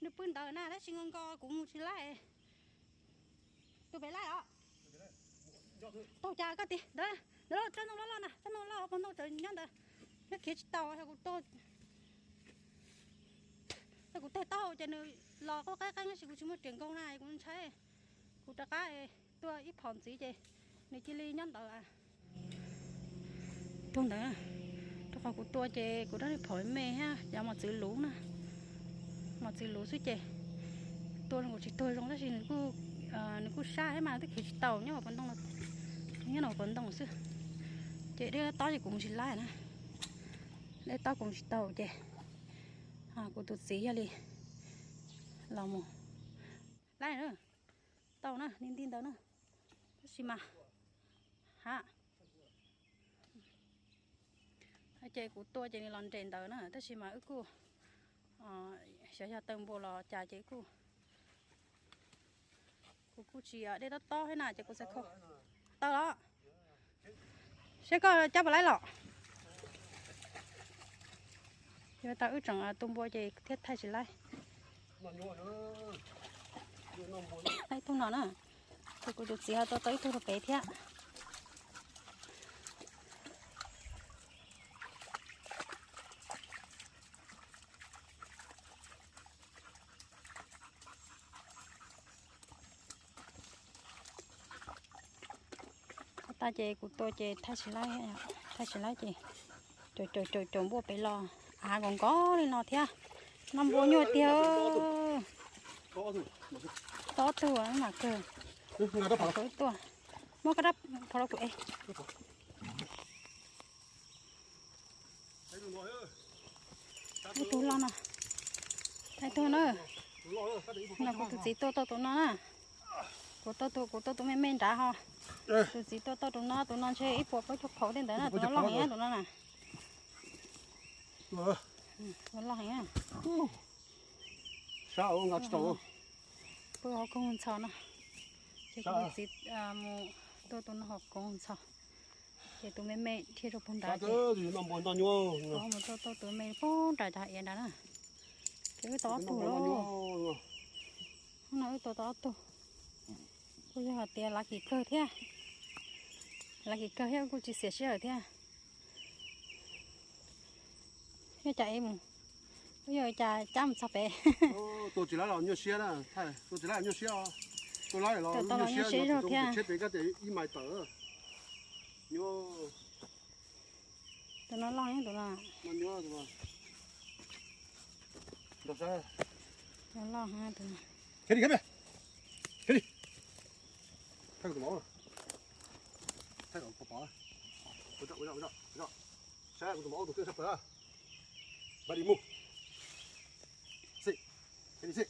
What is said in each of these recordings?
Nws pw ntawd na, tab sis nko nko kuv mus tsis laij. Tus pem laij os. Tau cas koj tis ntawd, ntawd tsob ntoo loj loj na, tsob ntoo loj pog ntoo tseem nyob ntawd, nyob khiav tsis tau, yog kuv tuag, yog kuv tuag tau ces nws los qub qeeb qeeb tab sis kuv tsis muaj riam nkaug na, kuv ntshai, kuv rov qab tuaj ib phom ntxiv ces nws cia li nyob ntawd. Tuag ntawd, rau qhov kuv tua ces kuv rab niag phom me thiab cov mos txwv luv na, mos txwv luv xwb ces tua kuv tsis tuag zoo tab sis nws kuj sab thiab mas twb khiav tsis tau, nyob hauv paus ntoo, nyob hauv paus ntoo xwb. Ces dej tob ces kuv mus tsis laij na, dej tob kuv mus tsis tau ces kuv tus txiv yog li los mus laij na, tau na, nti nti ntawd na, tab sis mas ha ces kuv tua ces nws los nres ntawd na, tab sis mas wb kuj xyov yog taw npua los cas ces kuj, kuv kuj tsis dej tob tob thiab na ces kuv txhais kho taw los. Seb koj cab puas laib los. Yuav tau wb tseem tu npua ces thiaj thaij tsis laib. Ib tug no na, ces kuv tus txiv ho tua tau ib tug rau pem thiab. Tag ces kuv tua ces thaij tsis laib, thaij tsis laib ces caum caum caum caum npua pem los av nkaus nkaus li no thiab. Noj npua nyuaj tiag. Tob tug mas kawg. Tuaj muab koj rab phom rau kuv es. Ib tug loj no, ib tug na, no kuv tus txiv tua tau tus no na. Kuv tua tus, kuv tua tus me me nrad ho. Tus txiv tua tau tus no, tus no ntshe ib puas plaub caug phaum tej ntawd na, tus no loj heev tus no na. Tus no loj heev. Pw hauv koog ntxhov no, ces kuv tus txiv mus tua tus no hauv koog ntxhov, ces tus me me dhia rau puag nrad ces kuv mus tua tau tus me puag nram cov iav nrad na. Ces wb tau ob tug lauj. Hnub no wb tua tau ob tug. Kuj yog hais tias lav kim kawg thiab, lav kim kawg thiab kuj tsis xiam sij hawm thiab. Yog cas es mus, yog cas cab mus txog pem. Tua tsis laib los nyuaj siab na, tua tsis laib los nyuaj siab, tua laib los nyuaj siab zog thiab. Tsheb pem kab tias ib mais tawm. Tus no loj heev tus no. Loj heev tus no. Saib kuv tus maum tus keej sab plaws. Npaj li mus. Xij, kev li xij.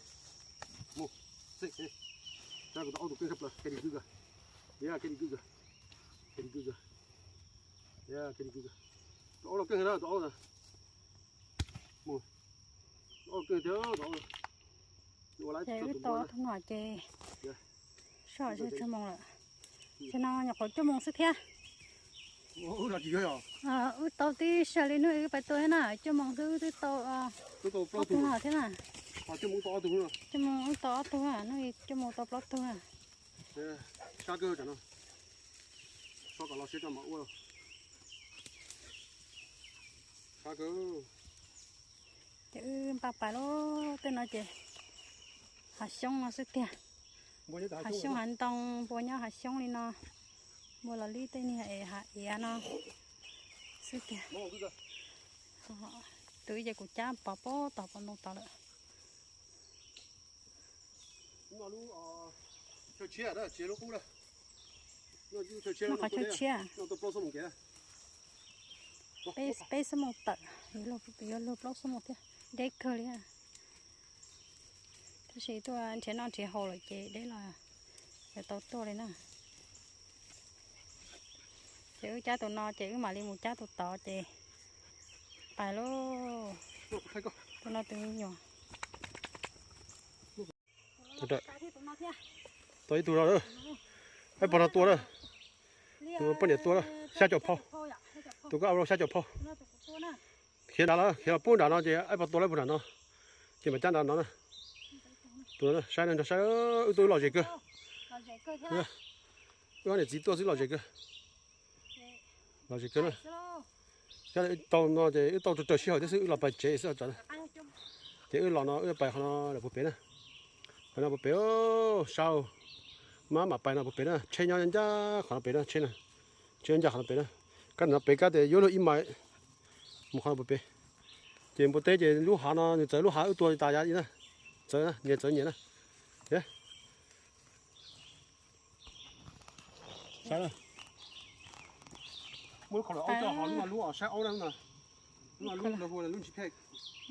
Mus, xij, kev li. Saib kuv tus aub tus keej sab plaws, kev li gw kawg. Yog kev li gw kawg. Kev li gw kawg. Yog kev li gw kawg. Tus aub los keej na, tus aub na. Mus. Tus aub keej thiab tus aub. Ces wb tau ob tug no ces soj tsawg moos lawm. Tam sim no nyuam qhuav cuaj moos xwb thiab. Wb tau tib sij hawm li hnub wb pais tua thiab na, cuaj moos xwb wb twb tau ob tug no thiab na. Cuaj moos wb tau ob tug, hnub cuaj moos tau plaub tug. Sab kawg tam no. Soj kom los siab tso mam ua. Sab kawg. Ces wb npaj pais lauj, tej no ces hav xyoob no xwb tiag. Hav xyoob hav ntoo, npua nyob hav xyoob li no. Npua los li tej niag hav iav no xwb tiag. Tus ib ces kuv cab pov pov tod pov ntoo tod lawm. Muaj qhov chaw tshiab. Peb xuab moos tawm, yuav luag plaub xuab moos thiab, deb kawg li. Tab sis tuaj nrhiav noj nrhiav haus lawm ces deb los yuav tau tuaj li na. Ces wb cab tus no ces wb mam li mus cab tus tod ces pais lauj. Tus no tus me nyuam. Tau ib tug no, aib pog no tua na. Tus poj niam tua na, xya caum phau. Tus koj au xya caum phau. Khiav nrad lawm, khiav los pub nram no ces aib pog tua lawm pub nram no. Ces mas cab nrad no na. Tus no saib no, nrog saib, wb tuaj wb lom zem kawg. Wb ob niam txiv tuaj xwb lom zem kawg. Lom zem kawg na. Tau no ces wb tau raws raws sij hawm thiab xwb, wb los pais tsev xwb os. Ces wb los no wb pais qhov no los puag pem na. Qhov no puag pem, saib, maj mam pais no puag pem na, tsheb nyob ncaj qhov no pem na, tsheb na, tsheb nyob ncaj qhov no pem na. Kab no pem kab tias yuav luag ib mais mus qhov no puag pem. Ces npua teb ces lub hav no nws txawv lub hav wb tua tas yav na, txawv na, nyias txawv nyias na. Saib na, muab lub khaum aub coj, ho lub no lub saib aub na, lub no lub hu lub ntsis phej,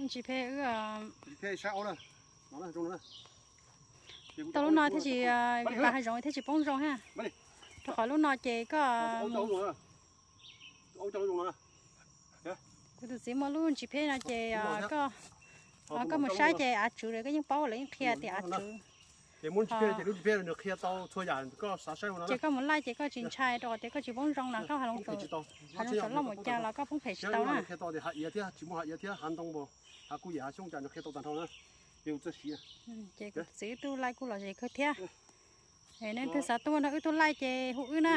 ntsis phej, saib aub na. Tau lub no thiaj tsis, pas hav zoov thiaj tsis poob zoo ha. Rau qhov lub no ces koj, kuv tus txiv muaj lub ntsis phej no ces koj mus saib ces av tswv koj yeej paub, lawv yeej qhia tias av tswv. Ces koj mus laij ces koj tsis ntshai rau qhov tias koj tsis poob zoo na, koj hav zoov txawm loj mus cas los koj poob phem tsis tau na. Ces kuv txiv wb tug laij kuj lom zem kawg thiab. Leej twg xav tuaj nrog wb tug laij ces hu wb na.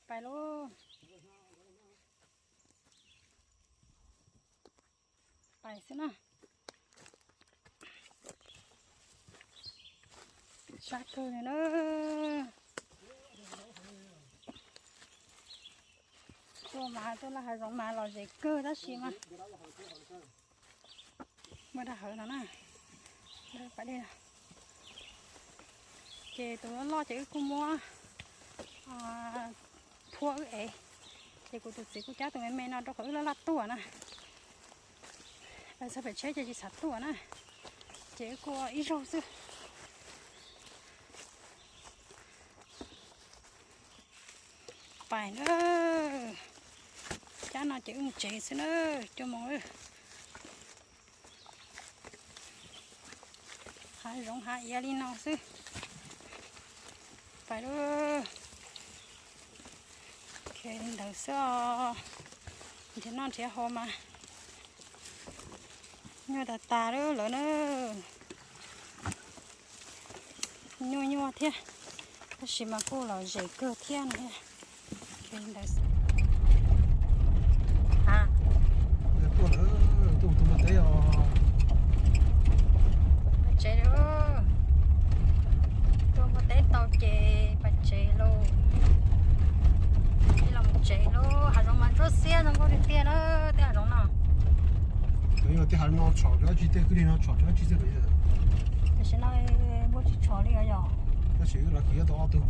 Pais lauj. Pais xwb na. Sab kawg li na. Tuaj mas tuaj laij hav zoov mas lom zem kawg tab sis mas muaj dab hawv no na. Ces tus loj loj ces wb kuj muab phuab wb ev. Ces kuv tus txiv kuj cab tus me me no rau qhov wb laj laj tuaj na. Pais txog pem tsheb ces tsis xav tuaj na. Ces wb kuj ib zaug xwb. Pais na. Cab no ces wb mus tsev xwb na. Coj mus. Hav zoov hav iav li no xwb. Pais lauj. Li ntawd xwb os. Nrhiav noj nrhiav haus mas nyuaj tas tas lawm na. Nyuaj nyuaj thiab, tab sis mas kuj lom zem kawg thiab no. Tuaj lawm, tuaj mus tua npua teb os. Pais tsev lauj. Tua npua teb tau ces pais tsev lauj. Los mus tsev lauj, hav zoov mas ntsuab xiab zoo nkauj tiag tiag na, tej hav zoov no. Tej hav no tshom dab tsi, tej kwj deg no tshom dab tsi xwb. Tam sim no npua tsis tshom li os yom. Tab sis los kis tau ob tug.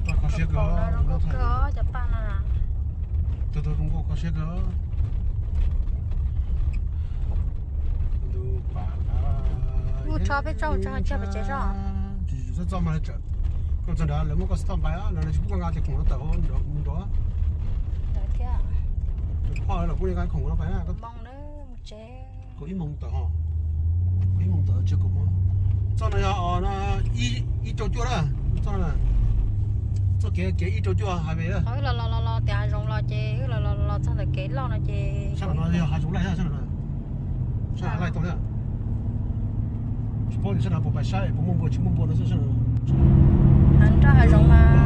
Paj kho siab kawg, cov paj no. Tus tus zoo nkauj kho siab kawg. Mus tso peb tso, tso cog pem tsev tso. Tsis txhob txo mas lawv txawm, koj txog nrad lawv muab koj stop npai, lawv tsis pub koj nqa tus khoom no tawm mus nrad. Phoj lawv kuj nqa khoom no npai. Kaum ib moos tawm ho, kaum ib moos tawm tsis kaum moos. Txoj no yog ib rau cuaj na, txoj no, txoj kev kev ib rau cuaj hais ve. Wb los los los los tias hav zoov los ces wb los los los txog ntawm kev loj no ces sab no yog hav zoov laij, sab no, sab no laij tau thiab. Tsis paub tias sab no puas pais saib puas muaj npua tsis muaj npua no xwb. Nrog hav zoov mas